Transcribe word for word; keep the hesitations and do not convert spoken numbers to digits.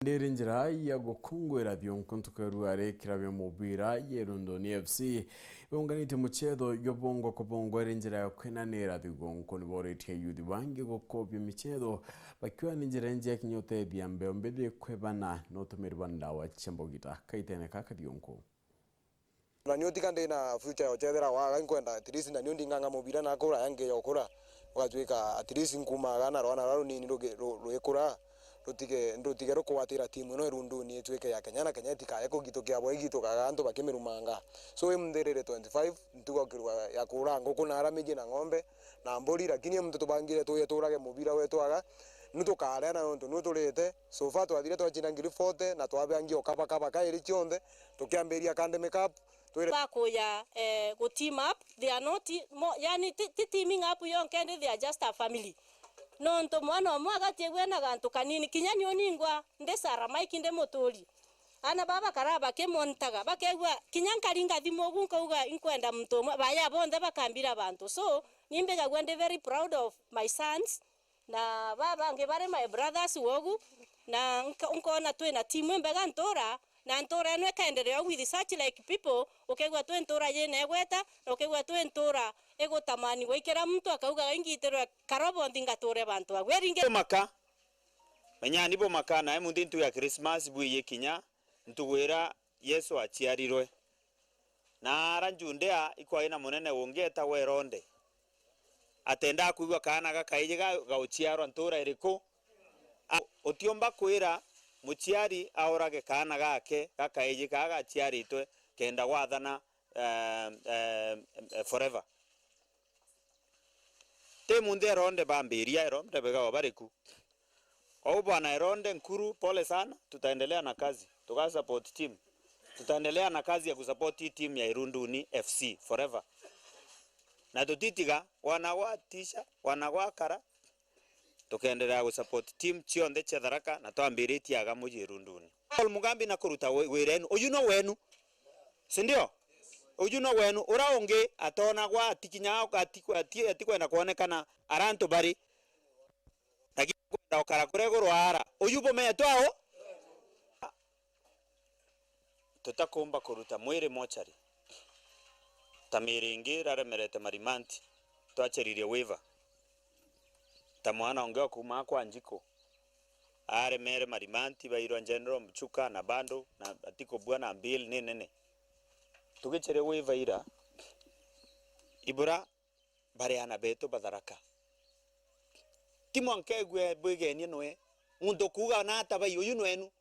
Ndiri njira ya gukunguira thionku ntuku ya ruari kirabia mubira ya Irunduni F C iunganitie muchetho jwa bongwa kwa bongwa iri njira ya kwinanira thionku. Niboritie ayuthi bangi gukobia michetho bakiuga ni njira injega kinya utethia mbeo mbithi kwibana na utumiri bwa ndawa cia mbogita kaitene ka kathionku. Na niu tiga ndi na future ya uchethera waga, inkwenda at least na niu nding'ang'a mubira na akura yangi ya ukura, ugatwika at least nkumaga na rwana rwa runini rugi-, ru-, rwikura, rutige, rutige rukugwatira timu ino Irunduni itwike ya Kenya, na Kenya itikae kugitukia bo igitukaga antu bakimirumanga. So, wi munthirire twenty-five, ntuga ukirua ya kura nguku na ara miji na ng'ombe na mburi, lakini wi muntu tubangire tuye turage mubira wetu aga, nu tukarea na nontu nu turite. So far twathire twachinda ngiri forty na twabangi o kabakaba kairi cionthe, tukiambiria Academy Cup, twire bakuya, eh, gu team up, they are not mo-, yani ti, ti teaming up yonke, indi they are just a family. Nontu mwana umwe agatigwe na gantu kanini, kinya ni uningwa ndi Sarah Mike ndi muturi. Ana baba kara bakimontaga, bakegua kinya nkaringa thimu ugu nkauga inkwenda muntu umwe, baya bonthe bakambira bantu. So, ni mbigagua ndi very proud of my sons. Na baa bangi bari my brothers wogu, na nka-, nkona twina timu imbega ntura, na ntura ino ikaendelea with such like people, ukegua twi ntura yina igweta, na ukegua twi ntura igutamaniwa, ikira muntu akauga ingitirwe karobo nthi ngature bantu agwe ringi. Bumaka, menyani bumaka, na emunthi ntuku ya Christmas bwiyi kinya ntuku ira Yesu aciarirwe. Na ara Judea ikwari na munene ungi etagwa Herode. Atendaa kwigua kaana gakaiji ga-, gauciarwa ntura iriku? A-, utiumba kwira muciari aurage kaana gake gakaiji kaa gaciaritwe kenda gwathana, eh, eh, forever. Ti munthi Herode bambiria, Herode begagwa bari ku. Kwou bwana Herode Nkuru, pole sana, tutaendelea na kazi. Tuka support team. Tutaendelea na kazi ya kusupport hii team ya Irunduni F C forever. Na tutitiga, wana gwa Tisha, wana gwa Kara, tukendelea gusupport team cionthe cia Tharaka na twambiritie aga muji Irunduni. Paul Mugambi na kuruta wi-, wira enu. Uyu no wenu. Si ndio? Uyu no wenu. Ura ungi atonagwa atikinya ati-, ati-, atikwenda kwonekana ara antu bari. Lakini kwenda ukara kuria iguru ara. Uyu bumetwa u? Tutakumba kuruta mwiri mochari. Ta miri ingi iraremerete marimanti, twacheririe waiver. Ta mwana ungi wa kuuma kwa Njiko. Aremere marimanti bairwa General Mchuka na bado na atikubua na bill ni nene. Tugichere waiver ira, ibura bari ana betu ba Tharaka. Ti mwanka egue bwigenie nwe. Muntu kuuga na ata bai, uyu nwenu.